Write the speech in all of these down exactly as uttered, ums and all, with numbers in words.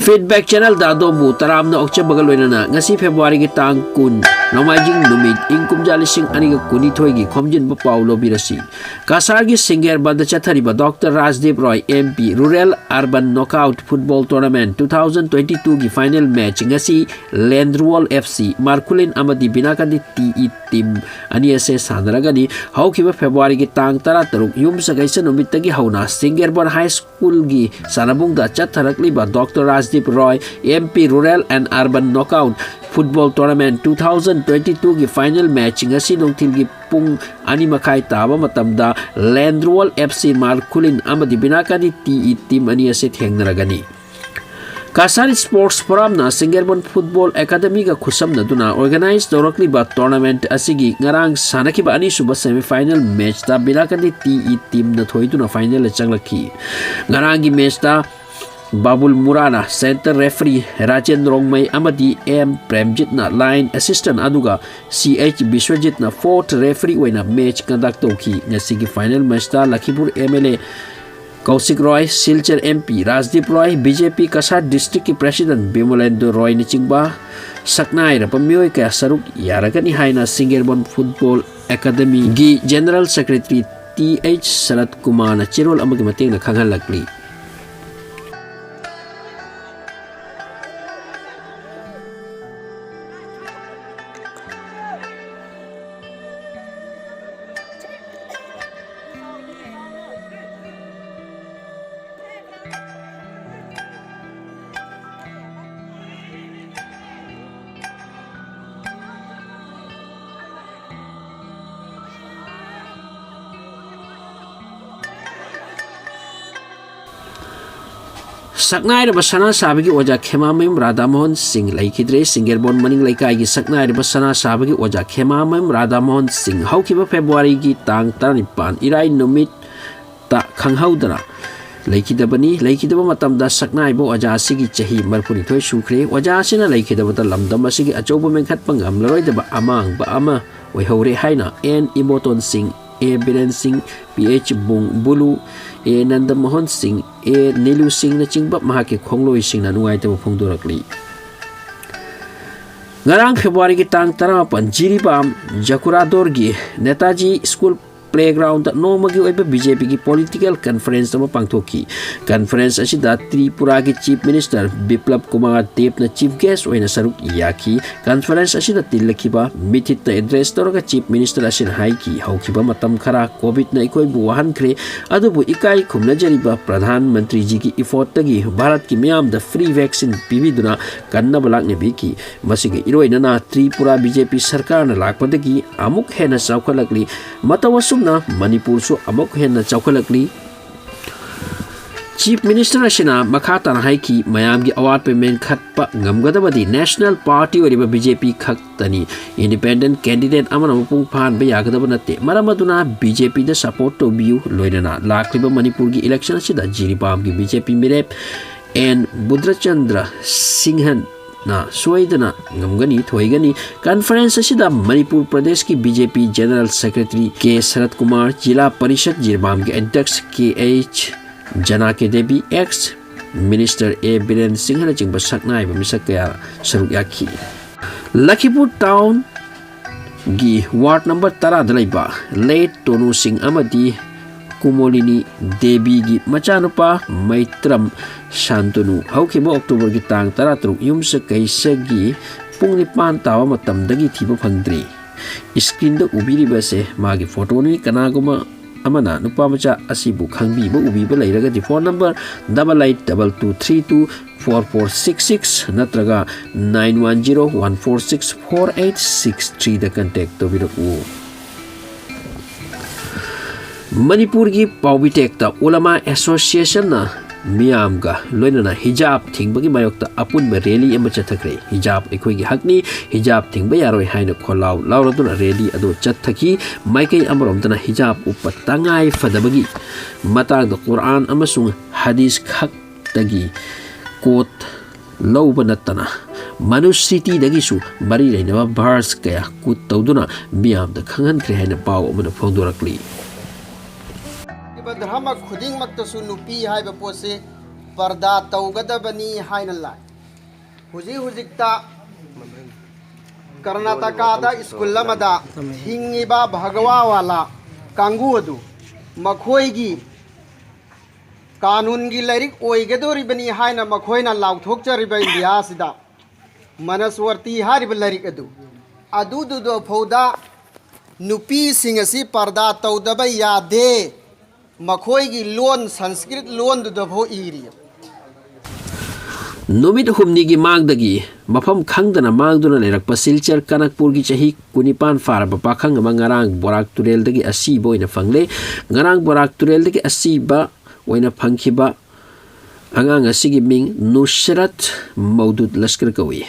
Feedback channelꯗ ꯑꯗꯣꯝꯕꯨ ꯇꯔꯥꯝꯅ ꯑꯣꯛꯆꯕꯒ ꯂꯣꯏꯅꯅ ꯉꯁꯤ Februaryꯒꯤ ꯇꯥꯡ ꯀꯨꯟ, ꯅꯣꯡꯃꯥꯏꯖꯤꯡ ꯅꯨꯃꯤꯠ, ꯏꯪ ꯀꯨꯝꯖꯥ ꯂꯤꯁꯤꯡ ꯑꯅꯤꯒ ꯀꯨꯟꯅꯤꯊꯣꯏꯒꯤ ꯈꯣꯝꯖꯤꯟꯕ ꯄꯥꯎ ꯂꯧꯕꯤꯔꯁꯤ꯫ ꯀꯁꯥꯔꯒꯤ ꯁꯤꯡꯒꯦꯔꯕꯟꯗ ꯆꯠꯊꯔꯤꯕ doctor Rajdeep Roy, MP, Rural Urban Knockout Football Tournament two thousand twenty twoꯒꯤ final match ꯉꯁꯤ ꯂꯦꯟꯗ꯭ꯔꯨꯋꯣꯜ FC, ꯃꯥꯔꯈꯨꯂꯤꯟ ꯑꯃꯗꯤ ꯕꯤꯅꯥꯀꯥꯟꯗꯤ TE team ꯑꯅꯤ ꯑꯁꯦ ꯁꯥꯟꯅꯔꯒꯅꯤ꯫ ꯍꯧꯈꯤꯕ Februaryꯒꯤ ꯇꯥꯡ ꯇꯔꯥꯇꯔꯨꯛ, ꯌꯨꯝꯁꯀꯩꯁ ꯅꯨꯃꯤꯠꯇꯒꯤ ꯍꯧꯅ ꯁꯤꯡꯒꯦꯔꯕꯟ High Schoolꯒꯤ ꯁꯥꯟꯅꯕꯨꯡꯗ ꯆꯠꯊꯔꯛꯂꯤꯕ doctor Rajdeep Roy, MP, Rural and Urban Knockout Football Tournament two thousand twenty twoꯒꯤ final match ꯉꯁꯤ ꯅꯨꯡꯊꯤꯜꯒꯤ ꯄꯨꯡ ꯑꯅꯤ ꯃꯈꯥꯏ ꯇꯥꯕ ꯃꯇꯝꯗ ꯂꯦꯟꯗ꯭ꯔꯨꯋꯣꯜ FC, ꯃꯥꯔꯈꯨꯂꯤꯟ ꯑꯃꯗꯤ ꯕꯤꯅꯥꯀꯥꯟꯗꯤ TE team ꯑꯅꯤ ꯑꯁꯦ ꯊꯦꯡꯅꯔꯒꯅꯤ꯫ Cachar Sports Forumꯅ ꯁꯤꯡꯒꯦꯔꯕꯟ Football Academyꯒ ꯈꯨꯠꯁꯝꯅꯗꯨꯅ organize ꯇꯧꯔꯛꯂꯤꯕ tournament ꯑꯁꯤꯒꯤ ꯉꯔꯥꯡ ꯁꯥꯟꯅꯈꯤꯕ ꯑꯅꯤꯁꯨꯕ semifinal matchꯇ ꯕꯤꯅꯥꯀꯥꯟꯗꯤ TE teamꯅ ꯊꯣꯏꯗꯨꯅ finalꯗ ꯆꯪꯂꯛꯈꯤ꯫ ꯉꯔꯥꯡꯒꯤ matchꯇ ꯕꯥꯕꯨꯜ ꯃꯨꯔꯥꯅ center referee, ꯔꯥꯖꯦꯟ ꯔꯣꯡꯃꯩ ꯑꯃꯗꯤ M ꯄ꯭ꯔꯦꯝꯖꯤꯠꯅ line assistant, ꯑꯗꯨꯒ CH ꯕꯤꯁ꯭ꯋꯖꯤꯠꯅ fourth referee ꯑꯣꯏꯅ match conduct ꯇꯧꯈꯤ꯫ ꯉꯁꯤꯒꯤ final matchꯇ ꯂꯈꯤꯄꯨꯔ MLA ꯀꯧꯁꯤꯛ ꯔꯣꯏ, ꯁꯤꯜꯆꯔ MP ꯔꯥꯖꯗꯤꯞ ꯔꯣꯏ, BJP ꯀꯁꯥꯔ districtꯀꯤ president ꯕꯤꯃꯣꯂꯦꯟꯗꯨ ꯔꯣꯏꯅꯆꯤꯡꯕ ꯁꯛꯅꯥꯏꯔꯕ ꯃꯤꯑꯣꯏ ꯀꯌꯥ ꯁꯔꯨꯛ ꯌꯥꯔꯒꯅꯤ ꯍꯥꯏꯅ ꯁꯤꯡꯒꯦꯔꯕꯟ Football Academyꯒꯤ General Secretary Th ꯁꯔꯠ ꯀꯨꯃꯥꯔꯅ ꯆꯦꯔꯣꯜ ꯑꯃꯒꯤ ꯃꯇꯦꯡꯅ ꯈꯪꯍꯜꯂꯛꯂꯤ꯫ ꯁꯛꯅꯥꯏꯔꯕ ꯁꯅꯥ ꯁꯥꯕꯒꯤ ꯑꯣꯖꯥ ꯈꯦꯃꯥꯃꯌꯨꯝ ꯔꯥꯙꯥꯃꯣꯍꯟ ꯁꯤꯡ ꯂꯩꯈꯤꯗ꯭ꯔꯦ꯫ ꯁꯤꯡꯒꯦꯔꯕꯣꯟ ꯃꯅꯤꯡ ꯂꯩꯀꯥꯏꯒꯤ ꯁꯛꯅꯥꯏꯔꯕ ꯁꯅꯥ ꯁꯥꯕꯒꯤ ꯑꯣꯖꯥ ꯈꯦꯃꯥꯃꯌꯨꯝ ꯔꯥꯙꯥꯃꯣꯍꯟ ꯁꯤꯡ ꯍꯧꯈꯤꯕ Februaryꯒꯤ ꯇꯥꯡ ꯇꯔꯥꯅꯤꯄꯥꯟ, ꯏꯔꯥꯏ ꯅꯨꯃꯤꯠꯇ ꯈꯪꯍꯧꯗꯅ ꯂꯩꯈꯤꯗꯕꯅꯤ꯫ ꯂꯩꯈꯤꯗꯕ ꯃꯇꯝꯗ ꯁꯛꯅꯥꯏꯕ ꯑꯣꯖꯥ ꯑꯁꯤꯒꯤ ꯆꯍꯤ ꯃꯔꯤꯐꯨꯅꯤꯊꯣꯏ ꯁꯨꯈ꯭ꯔꯦ꯫ ꯑꯣꯖꯥ ꯑꯁꯤꯅ ꯂꯩꯈꯤꯗꯕꯗ ꯂꯝꯗꯝ ꯑꯁꯤꯒꯤ ꯑꯆꯧꯕ ꯃꯦꯟꯈꯠꯄ ꯉꯝꯂꯔꯣꯏꯗꯕ ꯑꯃꯥꯡꯕ ꯑꯃ ꯑꯣꯏꯍꯧꯔꯦ ꯍꯥꯏꯅ N ꯏꯕꯣꯇꯣꯟ ꯁꯤꯡ ꯑꯦ ꯕꯤꯔꯦꯟ ꯁꯤꯡ, ꯄꯤ ꯑꯩꯆ ꯕꯨꯡ ꯕꯨꯂꯨ, ꯑꯦ ꯅꯟꯗ ꯃꯣꯍꯟ ꯁꯤꯡ, ꯑꯦ ꯅꯤꯂꯨ ꯁꯤꯡꯅꯆꯤꯡꯕ ꯃꯍꯥꯛꯀꯤ ꯈꯣꯡꯂꯣꯏꯁꯤꯡꯅ ꯅꯨꯡꯉꯥꯏꯇꯕ ꯐꯣꯡꯗꯣꯔꯛꯂꯤ꯫ ꯉꯔꯥꯡ ꯐꯦꯕ꯭ꯔꯨꯋꯥꯔꯤꯒꯤ ꯇꯥꯡ ꯇꯔꯥꯃꯥꯄꯟ, ꯖꯤꯔꯤꯕꯥꯝ ꯖꯀꯨꯔꯥꯗꯣꯔꯒꯤ ꯅꯦꯇꯥꯖꯤ ꯁ꯭ꯀꯨꯜ ꯄ꯭ꯂꯦꯒ꯭ꯔꯥꯎꯟꯗ ꯅꯣꯡꯃꯒꯤ ꯑꯣꯏꯕ ꯕꯤ ꯖꯦ ꯄꯤꯒꯤ ꯄꯣꯂꯤꯇꯤꯀꯦꯜ ꯀꯟꯐꯔꯦꯟꯁ ꯑꯃ ꯄꯥꯡꯊꯣꯛꯈꯤ꯫ ꯀꯟꯐꯔꯦꯟꯁ ꯑꯁꯤꯗ ꯇ꯭ꯔꯤꯄꯨꯔꯥꯒꯤ ꯆꯤꯐ ꯃꯤꯅꯤꯁꯇꯔ ꯕꯤꯄ꯭ꯂꯕ ꯀꯨꯃꯥꯔ ꯗꯦꯕꯅ ꯆꯤꯐ ꯒꯦꯁ ꯑꯣꯏꯅ ꯁꯔꯨꯛ ꯌꯥꯈꯤ꯫ ꯀꯟꯐꯔꯦꯟꯁ ꯑꯁꯤꯗ ꯇꯤꯜꯂꯛꯈꯤꯕ ꯃꯤꯊꯤꯠꯇ ꯑꯦꯗ꯭ꯔꯦꯁ ꯇꯧꯔꯒ ꯆꯤꯐ ꯃꯤꯅꯤꯁꯇꯔ ꯑꯁꯤꯅ ꯍꯥꯏꯈꯤ, ꯍꯧꯈꯤꯕ ꯃꯇꯝ ꯈꯔ ꯀꯣꯚꯤꯗꯅ ꯑꯩꯈꯣꯏꯕꯨ ꯋꯥꯍꯟꯈ꯭ꯔꯦ, ꯑꯗꯨꯕꯨ ꯏꯀꯥꯏ ꯈꯨꯝꯅꯖꯔꯤꯕ ꯄ꯭ꯔꯙꯥꯟ ꯃꯟꯇ꯭ꯔꯤꯖꯤꯒꯤ ꯏꯐꯣꯔꯠꯇꯒꯤ ꯚꯥꯔꯠꯀꯤ ꯃꯤꯌꯥꯝꯗ ꯐ꯭ꯔꯤ ꯚꯦꯛꯁꯤꯟ ꯄꯤꯕꯤꯗꯨꯅ ꯀꯟꯅꯕ ꯂꯥꯛꯅꯕꯤꯈꯤ꯫ ꯃꯁꯤꯒ ꯏꯔꯣꯏꯅꯅ ꯇ꯭ꯔꯤꯄꯨꯔꯥ ꯕꯤ ꯖꯦ ꯄꯤ ꯁꯔꯀꯥꯔꯅ ꯂꯥꯛꯄꯗꯒꯤ ꯑꯃꯨꯛ ꯍꯦꯟꯅ ꯆꯥꯎꯈꯠꯂꯛꯂꯤ꯫ ꯃꯇꯧ ꯑꯁꯨꯝꯅ ꯃꯅꯤꯄꯨꯔꯁꯨ ꯑꯃꯨꯛ ꯍꯦꯟꯅ ꯆꯥꯎꯈꯠꯂꯛꯂꯤ꯫ ꯆꯤꯐ ꯃꯤꯅꯤꯁꯇꯔ ꯑꯁꯤꯅ ꯃꯈꯥ ꯇꯥꯅ ꯍꯥꯏꯈꯤ, ꯃꯌꯥꯝꯒꯤ ꯑꯋꯥꯠꯄ ꯃꯦꯟꯈꯠꯄ ꯉꯝꯒꯗꯕꯗꯤ ꯅꯦꯁꯅꯦꯜ ꯄꯥꯔꯇꯤ ꯑꯣꯏꯔꯤꯕ ꯕꯤ ꯖꯦ ꯄꯤ ꯈꯛꯇꯅꯤ꯫ ꯏꯟꯗꯤꯄꯦꯟꯗꯦꯟꯠ ꯀꯦꯟꯗꯤꯗꯦꯠ ꯑꯃꯅ ꯃꯄꯨꯡ ꯐꯥꯍꯟꯕ ꯌꯥꯒꯗꯕ ꯅꯠꯇꯦ꯫ ꯃꯔꯝ ꯑꯗꯨꯅ ꯕꯤ ꯖꯦ ꯄꯤꯗ ꯁꯄꯣꯔꯠ ꯇꯧꯕꯤꯌꯨ꯫ ꯂꯣꯏꯅꯅ ꯂꯥꯛꯂꯤꯕ ꯃꯅꯤꯄꯨꯔꯒꯤ ꯏꯂꯦꯛꯁꯟ ꯑꯁꯤꯗ ꯖꯤꯔꯤꯕꯥꯝꯒꯤ ꯕꯤ ꯖꯦ ꯄꯤ ꯃꯤꯔꯦꯞ ꯑꯦꯟ ꯕꯨꯙꯆꯟꯗ꯭ꯔ ꯁꯤꯡꯍꯟ ꯅ ꯁꯣꯏꯗꯅ ꯉꯝꯒꯅꯤ, ꯊꯣꯏꯒꯅꯤ꯫ ꯀꯟꯐꯔꯦꯟꯁ ꯑꯁꯤꯗ ꯃꯅꯤꯄꯨꯔ ꯄ꯭ꯔꯗꯦꯁꯀꯤ ꯕꯤ ꯖꯦ ꯄꯤ ꯖꯦꯅꯔꯦꯜ ꯁꯦꯀ꯭ꯔꯦꯇꯔꯤ ꯀꯦ ꯁꯔꯠ ꯀꯨꯃꯥꯔ, ꯖꯤꯂꯥ ꯄꯔꯤꯁꯠ ꯖꯤꯔꯤꯕꯥꯝꯒꯤ ꯑꯗ꯭ꯌꯛꯁ ꯀꯦ ꯑꯩꯆ ꯖꯅꯥꯀꯦ ꯗꯦꯕꯤ, ꯑꯦꯛꯁ ꯃꯤꯅꯤꯁꯇꯔ ꯑꯦ ꯕꯤꯔꯦꯟ ꯁꯤꯡꯍꯅꯆꯤꯡꯕ ꯁꯛꯅꯥꯏꯕ ꯃꯤꯁꯛ ꯀꯌꯥ ꯁꯔꯨꯛ ꯌꯥꯈꯤ꯫ ꯂꯈꯤꯄꯨꯔ ꯇꯥꯎꯟꯒꯤ ꯋꯥꯔꯗ ꯅꯝꯕꯔ ꯇꯔꯥꯗ ꯂꯩꯕ ꯂꯦꯠ ꯇꯣꯅꯨ ꯁꯤꯡ ꯑꯃꯗꯤ ꯀꯨꯃꯣꯂꯤꯅꯤ ꯗꯦꯕꯤꯒꯤ ꯃꯆꯥꯅꯨꯄꯥ ꯃꯩꯇ꯭ꯔꯝ ꯁꯥꯟꯇꯅꯨ ꯍꯧꯈꯤꯕ ꯑꯣꯛꯇꯣꯕꯔꯒꯤ ꯇꯥꯡ ꯇꯔꯥꯇꯔꯨꯛ ꯌꯨꯝꯁꯀꯩꯁꯒꯤ ꯄꯨꯡ ꯅꯤꯄꯥꯟ ꯇꯥꯕ ꯃꯇꯝꯗꯒꯤ ꯊꯤꯕ ꯐꯪꯗ꯭ꯔꯤ꯫ ꯏꯁꯀ꯭ꯔꯤꯟꯗ ꯎꯕꯤꯔꯤꯕ ꯑꯁꯦ ꯃꯥꯒꯤ ꯐꯣꯇꯣꯅꯤ꯫ ꯀꯅꯥꯒꯨꯝꯕ ꯑꯃꯅ ꯅꯨꯄꯥ ꯃꯆꯥ ꯑꯁꯤꯕꯨ ꯈꯪꯕꯤꯕ, ꯎꯕꯤꯕ ꯂꯩꯔꯒꯗꯤ phone number double eight double two three two four four six six ꯅꯠꯇ꯭ꯔꯒ nine one zero one four six four eight six threeꯗ ꯀꯟꯇꯦꯛ ꯇꯧꯕꯤꯔꯛꯎ꯫ ꯃꯅꯤꯄꯨꯔꯒꯤ ꯄꯥꯎꯃꯤꯇꯦꯛꯇ ꯎꯂꯃꯥ ꯑꯦꯁꯣꯁꯤꯌꯦꯁꯟꯅ ꯃꯤꯌꯥꯝꯒ ꯂꯣꯏꯅꯅ ꯍꯤꯖꯥꯕ ꯊꯤꯡꯕꯒꯤ ꯃꯥꯌꯣꯛꯇ ꯑꯄꯨꯟꯕ ꯔꯦꯂꯤ ꯑꯃ ꯆꯠꯊꯈ꯭ꯔꯦ꯫ ꯍꯤꯖꯥꯕ ꯑꯩꯈꯣꯏꯒꯤ ꯍꯛꯅꯤ, ꯍꯤꯖꯥꯕ ꯊꯤꯡꯕ ꯌꯥꯔꯣꯏ ꯍꯥꯏꯅ ꯈꯣꯜꯂꯥꯎ ꯂꯥꯎꯔꯗꯨꯅ ꯔꯦꯂꯤ ꯑꯗꯨ ꯆꯠꯊꯈꯤ꯫ ꯃꯥꯏꯀꯩ ꯑꯃꯔꯣꯝꯗꯅ ꯍꯤꯖꯥꯕ ꯎꯞꯄ ꯇꯉꯥꯏ ꯐꯗꯕꯒꯤ ꯃꯇꯥꯡꯗ ꯀꯨꯔꯑꯥꯟ ꯑꯃꯁꯨꯡ ꯍꯗꯤꯁ ꯈꯛꯇꯒꯤ ꯀꯣꯠ ꯂꯧꯕ ꯅꯠꯇꯅ ꯃꯅꯨꯁ꯭ꯔꯤꯇꯤꯗꯒꯤꯁꯨ ꯃꯔꯤ ꯂꯩꯅꯕ verse ꯀꯌꯥ quote ꯇꯧꯗꯨꯅ ꯃꯤꯌꯥꯝꯗ ꯈꯪꯍꯟꯈ꯭ꯔꯦ ꯍꯥꯏꯅ ꯄꯥꯎ ꯑꯃꯅ ꯐꯣꯡꯗꯣꯔꯛꯂꯤ꯫ ꯍꯥꯏꯔꯤꯕ ꯙꯔꯃ ꯈꯨꯗꯤꯡꯃꯛꯇꯁꯨ ꯅꯨꯄꯤ ꯍꯥꯏꯕ ꯄꯣꯠꯁꯤ ꯄꯔꯗꯥ ꯇꯧꯒꯗꯕꯅꯤ ꯍꯥꯏꯅ ꯂꯥꯛꯏ꯫ ꯍꯧꯖꯤꯛ ꯍꯧꯖꯤꯛꯇ ꯀꯔꯅꯥꯇꯀꯥꯗ ꯁ꯭ꯀꯨꯜ ꯑꯃꯗ ꯍꯤꯡꯉꯤꯕ ꯚꯒꯋꯥꯋꯥꯂꯥ ꯀꯥꯡꯕꯨ ꯑꯗꯨ ꯃꯈꯣꯏꯒꯤ ꯀꯥꯅꯨꯟꯒꯤ ꯂꯥꯏꯔꯤꯛ ꯑꯣꯏꯒꯗꯧꯔꯤꯕꯅꯤ ꯍꯥꯏꯅ ꯃꯈꯣꯏꯅ ꯂꯥꯎꯊꯣꯛꯆꯔꯤꯕ ꯏꯟꯗꯤꯌꯥꯁꯤꯗ ꯃꯅꯁꯋꯔꯇꯤ ꯍꯥꯏꯔꯤꯕ ꯂꯥꯏꯔꯤꯛ ꯑꯗꯨ, ꯑꯗꯨꯗꯨꯗ ꯐꯥꯎꯗ ꯅꯨꯄꯤꯁꯤꯡ ꯑꯁꯤ ꯄꯔꯗꯥ ꯇꯧꯗꯕ ꯌꯥꯗꯦ, ꯃꯈꯣꯏꯒꯤ ꯂꯣꯟ, ꯁꯪꯁꯀ꯭ꯔꯤꯠ ꯂꯣꯟꯗꯨꯗ ꯐꯥꯎ ꯏꯔꯤ꯫ ꯅꯨꯃꯤꯠ ꯍꯨꯝꯅꯤꯒꯤ ꯃꯥꯡꯗꯒꯤ ꯃꯐꯝ ꯈꯪꯗꯅ ꯃꯥꯡꯗꯨꯅ ꯂꯩꯔꯛꯄ ꯁꯤꯜꯆꯔ ꯀꯅꯛꯄꯨꯔꯒꯤ ꯆꯍꯤ ꯀꯨꯟꯅꯤꯄꯥꯟ ꯐꯥꯔꯕ ꯄꯥꯈꯪ ꯑꯃ ꯉꯔꯥꯡ ꯕꯣꯔꯥꯛ ꯇꯨꯔꯦꯜꯗꯒꯤ ꯑꯁꯤꯕ ꯑꯣꯏꯅ ꯐꯪꯂꯦ꯫ ꯉꯔꯥꯡ ꯕꯣꯔꯥꯛ ꯇꯨꯔꯦꯜꯗꯒꯤ ꯑꯁꯤꯕ ꯑꯣꯏꯅ ꯐꯪꯈꯤꯕ ꯑꯉꯥꯡ ꯑꯁꯤꯒꯤ ꯃꯤꯡ ꯅꯨꯁꯔꯠ ꯃꯧꯗꯨꯗ ꯂꯁꯀꯔ ꯀꯧꯏ꯫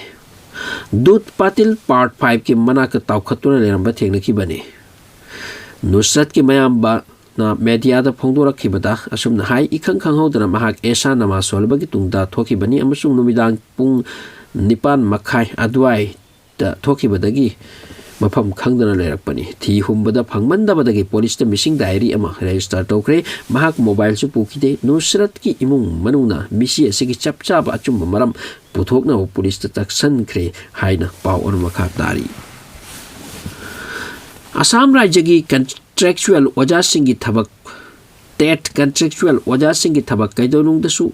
ꯗꯨꯠ ꯄꯥꯇꯤꯜ ꯄꯥꯔꯠ ꯐꯥꯏꯚꯀꯤ ꯃꯅꯥꯛꯇ ꯇꯥꯎꯈꯠꯇꯨꯅ ꯂꯩꯔꯝꯕ ꯊꯦꯡꯅꯈꯤꯕꯅꯤ꯫ ꯅꯨꯁꯔꯠꯀꯤ ꯃꯌꯥꯝꯕꯅ ꯃꯦꯗꯤꯌꯥꯗ ꯐꯣꯡꯗꯣꯔꯛꯈꯤꯕꯗ ꯑꯁꯨꯝꯅ ꯍꯥꯏ, ꯏꯈꯪ ꯈꯪꯍꯧꯗꯅ ꯃꯍꯥꯛ ꯑꯦꯁꯥ ꯅꯃꯥꯖ ꯁꯣꯜꯂꯕꯒꯤ ꯇꯨꯡꯗ ꯊꯣꯛꯈꯤꯕꯅꯤ ꯑꯃꯁꯨꯡ ꯅꯨꯃꯤꯗꯥꯡ ꯄꯨꯡ ꯅꯤꯄꯥꯟ ꯃꯈꯥꯏ ꯑꯗꯨꯋꯥꯏꯗ ꯊꯣꯛꯈꯤꯕꯗꯒꯤ ꯃꯐꯝ ꯈꯪꯗꯅ ꯂꯩꯔꯛꯄꯅꯤ꯫ ꯊꯤ ꯍꯨꯝꯕꯗ ꯐꯪꯃꯟꯗꯕꯗꯒꯤ ꯄꯨꯂꯤꯁꯇ ꯃꯤꯁꯤꯡ ꯗꯥꯏꯔꯤ ꯑꯃ ꯔꯦꯖꯤꯁꯇꯔ ꯇꯧꯈ꯭ꯔꯦ꯫ ꯃꯍꯥꯛ ꯃꯣꯕꯥꯏꯜꯁꯨ ꯄꯨꯈꯤꯗꯦ꯫ ꯅꯨꯁꯔꯠꯀꯤ ꯏꯃꯨꯡ ꯃꯅꯨꯡꯅ ꯃꯤꯁꯤ ꯑꯁꯤꯒꯤ ꯆꯞ ꯆꯥꯕ ꯑꯆꯨꯝꯕ ꯃꯔꯝ ꯄꯨꯊꯣꯛꯅꯕ ꯄꯨꯂꯤꯁꯇ ꯇꯛꯁꯟꯈ꯭ꯔꯦ ꯍꯥꯏꯅ ꯄꯥꯎ ꯑꯃ ꯃꯈꯥ ꯇꯥꯔꯤ꯫ ꯑꯁꯥꯝ ꯔꯥꯏꯖ꯭ꯌꯒꯤ ꯀꯟꯇ꯭ꯔꯦꯛꯆꯨꯑꯦꯜ ꯑꯣꯖꯥꯁꯤꯡꯒꯤ ꯊꯕꯛ, ꯇꯦꯠ ꯀꯟꯇ꯭ꯔꯦꯛꯆꯨꯑꯦꯜ ꯑꯣꯖꯥꯁꯤꯡꯒꯤ ꯊꯕꯛ ꯀꯩꯗꯧꯅꯨꯡꯗꯁꯨ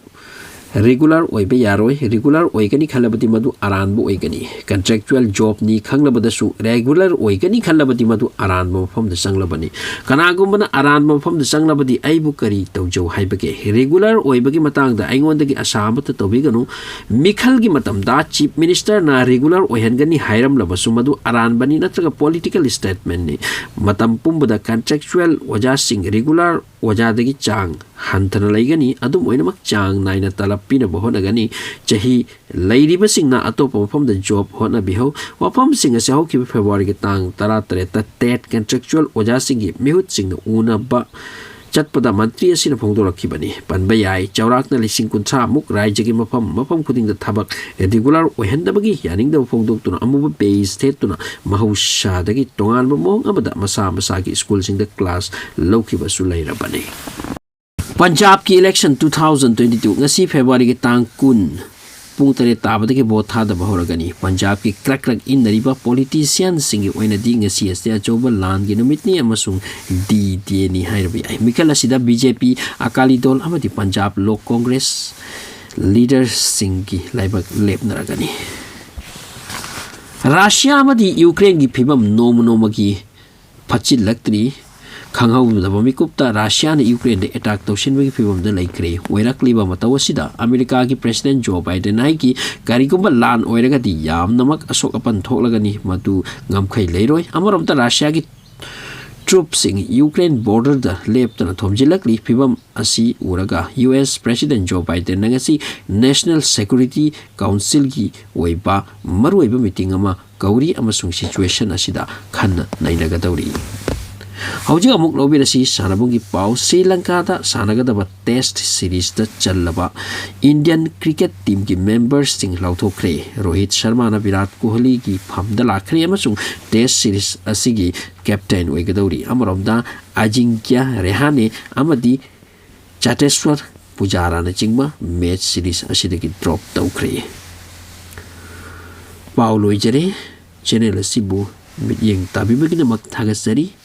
ꯔꯤꯒꯨꯂꯔ ꯑꯣꯏꯕ ꯌꯥꯔꯣꯏ꯫ ꯔꯤꯒꯨꯂꯔ ꯑꯣꯏꯒꯅꯤ ꯈꯜꯂꯕꯗꯤ ꯃꯗꯨ ꯑꯔꯥꯟꯕ ꯑꯣꯏꯒꯅꯤ꯫ ꯀꯟꯇ꯭ꯔꯦꯛꯆꯨꯑꯦꯜ ꯖꯣꯕꯅꯤ ꯈꯪꯂꯕꯗꯁꯨ ꯔꯤꯒꯨꯂꯔ ꯑꯣꯏꯒꯅꯤ ꯈꯜꯂꯕꯗꯤ ꯃꯗꯨ ꯑꯔꯥꯟꯕ ꯃꯐꯝꯗ ꯆꯪꯂꯕꯅꯤ꯫ ꯀꯅꯥꯒꯨꯝꯕꯅ ꯑꯔꯥꯟꯕ ꯃꯐꯝꯗ ꯆꯪꯂꯕꯗꯤ ꯑꯩꯕꯨ ꯀꯔꯤ ꯇꯧꯖꯧ ꯍꯥꯏꯕꯒꯦ? ꯔꯤꯒꯨꯂꯔ ꯑꯣꯏꯕꯒꯤ ꯃꯇꯥꯡꯗ ꯑꯩꯉꯣꯟꯗꯒꯤ ꯑꯁꯥ ꯑꯃꯠꯇ ꯇꯧꯕꯤꯒꯅꯨ꯫ ꯃꯤꯈꯜꯒꯤ ꯃꯇꯝꯗ ꯆꯤꯐ ꯃꯤꯅꯤꯁꯇꯔꯅ ꯔꯤꯒꯨꯂꯔ ꯑꯣꯏꯍꯟꯒꯅꯤ ꯍꯥꯏꯔꯝꯂꯕꯁꯨ ꯃꯗꯨ ꯑꯔꯥꯟꯕꯅꯤ ꯅꯠꯇ꯭ꯔꯒ ꯄꯣꯂꯤꯇꯤꯀꯦꯜ ꯁ꯭ꯇꯦꯠꯃꯦꯟꯠꯅꯤ꯫ ꯃꯇꯝ ꯄꯨꯝꯕꯗ ꯀꯟꯇ꯭ꯔꯦꯛꯆꯨꯑꯦꯜ ꯑꯣꯖꯥꯁꯤꯡ ꯔꯤꯒꯨꯂꯔ ꯑꯣꯖꯥꯗꯒꯤ ꯆꯥꯡ ꯍꯟꯊꯅ ꯂꯩꯒꯅꯤ꯫ ꯑꯗꯨꯝ ꯑꯣꯏꯅꯃꯛ, ꯆꯥꯡ ꯅꯥꯏꯅ ꯇꯂꯕ ꯄꯤꯅꯕ ꯍꯣꯠꯅꯒꯅꯤ꯫ ꯆꯍꯤ ꯂꯩꯔꯤꯕꯁꯤꯡꯅ ꯑꯇꯣꯞꯄ ꯃꯐꯝꯗ ꯖꯣꯕ ꯍꯣꯠꯅꯕꯤꯍꯧ꯫ ꯋꯥꯐꯝꯁꯤꯡ ꯑꯁꯤ ꯍꯧꯈꯤꯕ ꯐꯦꯕ꯭ꯔꯨꯋꯥꯔꯤꯒꯤ ꯇꯥꯡ ꯇꯔꯥꯇꯔꯦꯠꯇ ꯇꯦꯠ ꯀꯟꯇ꯭ꯔꯦꯛꯆꯨꯑꯦꯜ ꯑꯣꯖꯥꯁꯤꯡꯒꯤ ꯃꯤꯍꯨꯠꯁꯤꯡꯅ ꯎꯅꯕ ꯆꯠꯄꯗ ꯃꯟꯇ꯭ꯔꯤ ꯑꯁꯤꯅ ꯐꯣꯡꯗꯣꯔꯛꯈꯤꯕꯅꯤ꯫ ꯄꯟꯕ ꯌꯥꯏ, ꯆꯥꯎꯔꯥꯛꯅ ꯂꯤꯁꯤꯡ ꯀꯨꯟꯊ꯭ꯔꯥ ꯃꯨꯛ ꯔꯥꯖ꯭ꯌꯒꯤ ꯃꯐꯝ ꯃꯐꯝ ꯈꯨꯗꯤꯡꯗ ꯊꯕꯛ regular ꯑꯣꯏꯍꯟꯗꯕꯒꯤ ꯌꯥꯅꯤꯡꯗꯕ ꯐꯣꯡꯗꯣꯛꯇꯨꯅ ꯑꯃꯨꯕ badge ꯊꯦꯠꯇꯨꯅ ꯃꯍꯧꯁꯥꯗꯒꯤ ꯇꯣꯉꯥꯟꯕ ꯃꯑꯣꯡ ꯑꯃꯗ ꯃꯁꯥ ꯃꯁꯥꯒꯤ ꯁ꯭ꯀꯨꯜꯁꯤꯡꯗ class ꯂꯧꯈꯤꯕꯁꯨ ꯂꯩꯔꯕꯅꯤ꯫ ꯄꯟꯖꯥꯕꯀꯤ election two thousand twenty two, ꯉꯁꯤ Februaryꯒꯤ ꯇꯥꯡ ꯀꯨꯟ, ꯄꯨꯡ ꯇꯔꯦꯠ ꯇꯥꯕꯗꯒꯤ vote ꯊꯥꯗꯕ ꯍꯧꯔꯒꯅꯤ꯫ ꯄꯟꯖꯥꯕꯀꯤ ꯀ꯭ꯔꯛ ꯀ꯭ꯔꯛ ꯏꯟꯅꯔꯤꯕ politicianꯁꯤꯡꯒꯤ ꯑꯣꯏꯅꯗꯤ ꯉꯁꯤ ꯑꯁꯤ ꯑꯆꯧꯕ ꯂꯥꯟꯒꯤ ꯅꯨꯃꯤꯠꯅꯤ ꯑꯃꯁꯨꯡ D Dayꯅꯤ ꯍꯥꯏꯔꯕ ꯌꯥꯏ꯫ ꯃꯤꯈꯜ ꯑꯁꯤꯗ B J P, ꯑꯀꯥꯂꯤ ꯗꯣꯜ ꯑꯃꯗꯤ ꯄꯟꯖꯥꯕ ꯂꯣꯛ ꯀꯣꯡꯒ꯭ꯔꯦꯁ leaderꯁꯤꯡꯒꯤ ꯂꯥꯏꯕꯛ ꯂꯦꯞꯅꯔꯒꯅꯤ꯫ ꯔꯥꯁꯤꯌꯥ ꯑꯃꯗꯤ ꯌꯨꯀ꯭ꯔꯦꯟꯒꯤ ꯐꯤꯕꯝ ꯅꯣꯡꯃ ꯅꯣꯡꯃꯒꯤ ꯐꯠꯆꯤꯜꯂꯛꯇ꯭ꯔꯤ꯫ ꯈꯪꯍꯧꯗꯕ ꯃꯤꯀꯨꯞꯇ ꯔꯥꯁꯤꯌꯥꯅ ꯌꯨꯀ꯭ꯔꯦꯟꯗ attack ꯇꯧꯁꯤꯟꯕꯒꯤ ꯐꯤꯕꯝꯗ ꯂꯩꯈ꯭ꯔꯦ꯫ ꯑꯣꯏꯔꯛꯂꯤꯕ ꯃꯇꯧ ꯑꯁꯤꯗ ꯑꯃꯦꯔꯤꯀꯥꯒꯤ President Joe Biden ꯍꯥꯏꯈꯤ, ꯀꯔꯤꯒꯨꯝꯕ ꯂꯥꯟ ꯑꯣꯏꯔꯒꯗꯤ ꯌꯥꯝꯅꯃꯛ ꯑꯁꯣꯛ ꯑꯄꯟ ꯊꯣꯛꯂꯒꯅꯤ, ꯃꯗꯨ ꯉꯝꯈꯩ ꯂꯩꯔꯣꯏ꯫ ꯑꯃꯔꯣꯝꯗ ꯔꯥꯁꯤꯌꯥꯒꯤ troops ꯁꯤꯡ ꯌꯨꯀ꯭ꯔꯦꯟ border ꯗ ꯂꯦꯞꯇꯅ ꯊꯣꯝꯖꯤꯜꯂꯛꯂꯤ꯫ ꯐꯤꯕꯝ ꯑꯁꯤ ꯎꯔꯒ U S President Joe Biden ꯅ ꯉꯁꯤ National Security Council ꯒꯤ ꯑꯣꯏꯕ ꯃꯔꯨꯑꯣꯏꯕ meeting ꯑꯃ ꯀꯧꯔꯤ ꯑꯃꯁꯨꯡ situation ꯑꯁꯤꯗ ꯈꯟꯅ ꯅꯩꯅꯒꯗꯧꯔꯤ꯫ ꯍꯧꯖꯤꯛ ꯑꯃꯨꯛ ꯂꯧꯕꯤꯔꯁꯤ ꯁꯥꯟꯅꯕꯨꯡꯒꯤ ꯄꯥꯎ꯫ ꯁ꯭ꯔꯤ ꯂꯪꯀꯥꯗ ꯁꯥꯟꯅꯒꯗꯕ test series ꯇ ꯆꯜꯂꯕ Indian cricket team ꯒꯤ member ꯁꯤꯡ ꯂꯥꯎꯊꯣꯛꯈ꯭ꯔꯦ꯫ ꯔꯣꯍꯤꯠ ꯁꯔꯃꯥꯅ ꯚꯤꯔꯥꯠ ꯀꯣꯍꯂꯤꯒꯤ ꯐꯝꯗ ꯂꯥꯛꯈ꯭ꯔꯦ ꯑꯃꯁꯨꯡ test series ꯑꯁꯤꯒꯤ captain ꯑꯣꯏꯒꯗꯧꯔꯤ꯫ ꯑꯃꯔꯣꯝꯗ ꯑꯖꯤꯡꯀ꯭ꯌ ꯔꯦꯍꯥꯅꯦ ꯑꯃꯗꯤ ꯆꯥꯇꯦꯁ꯭ꯋꯔ ꯄꯨꯖꯥꯔꯥꯅꯆꯤꯡꯕ match series ꯑꯁꯤꯗꯒꯤ drop ꯇꯧꯈ꯭ꯔꯦ꯫ ꯄꯥꯎ ꯂꯣꯏꯖꯔꯦ꯫ Channel ꯑꯁꯤꯕꯨ ꯃꯤꯠꯌꯦꯡ ꯇꯥꯕꯤꯕꯒꯤꯗꯃꯛ ꯊꯥꯒꯠꯆꯔꯤ꯫